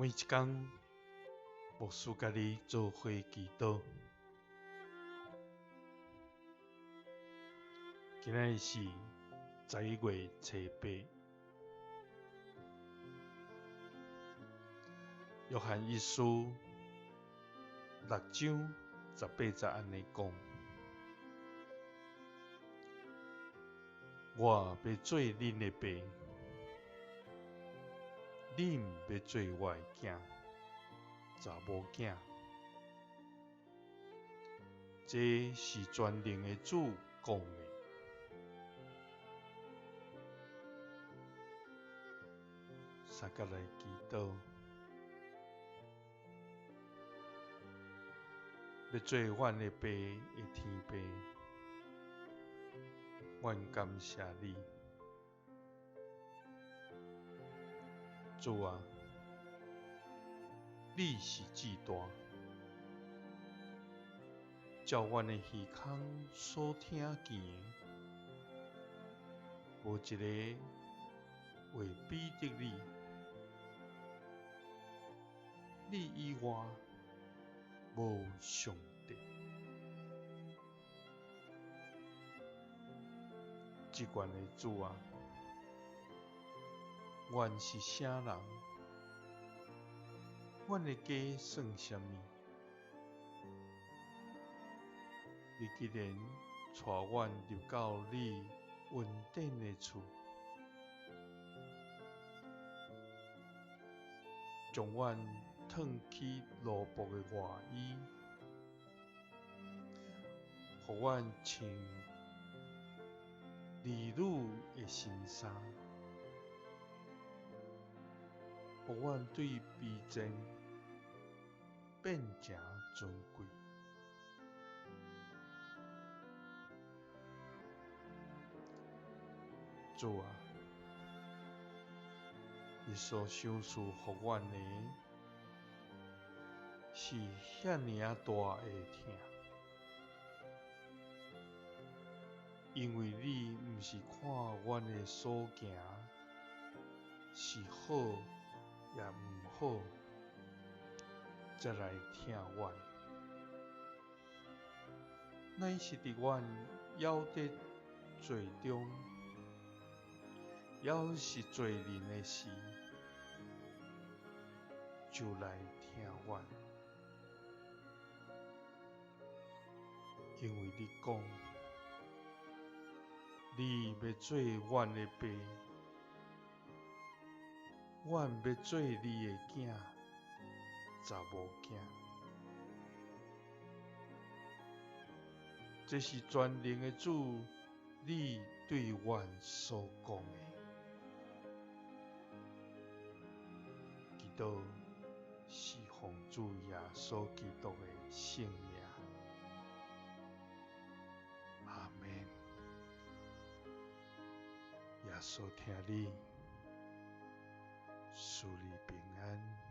每一工，牧師佮你做伙祈禱。今仔日是11月初8，約翰一書六章十八節按呢講：我欲做恁的爸，恁欲做我的囝、查某囝。這是全能的主講的。相佮來祈禱，欲做阮的爸的天父，阮感謝你，主啊，你是至大，照阮的耳孔所聽見的，無一个會比得你。你以外無上帝。至懸的主啊，阮是啥人？阮的家算啥物？你竟然帶阮入到你恩典的厝，將阮褪去奴僕的外衣，予阮穿兒女的新衫，予阮對卑賤變成尊貴。主啊，你所賞賜予阮的是遐爾仔大的疼，因為你毋是看阮的所行是好抑毋好，才來疼阮，乃是佇阮猶佇罪中，猶是罪人的時，就來疼阮。因為你講，你欲做阮的爸，阮欲做你的囝、查某囝。這是全能的主，你對阮所講的。祈禱是奉主耶穌基督的聖名。阿們。耶穌疼你，賜你平安。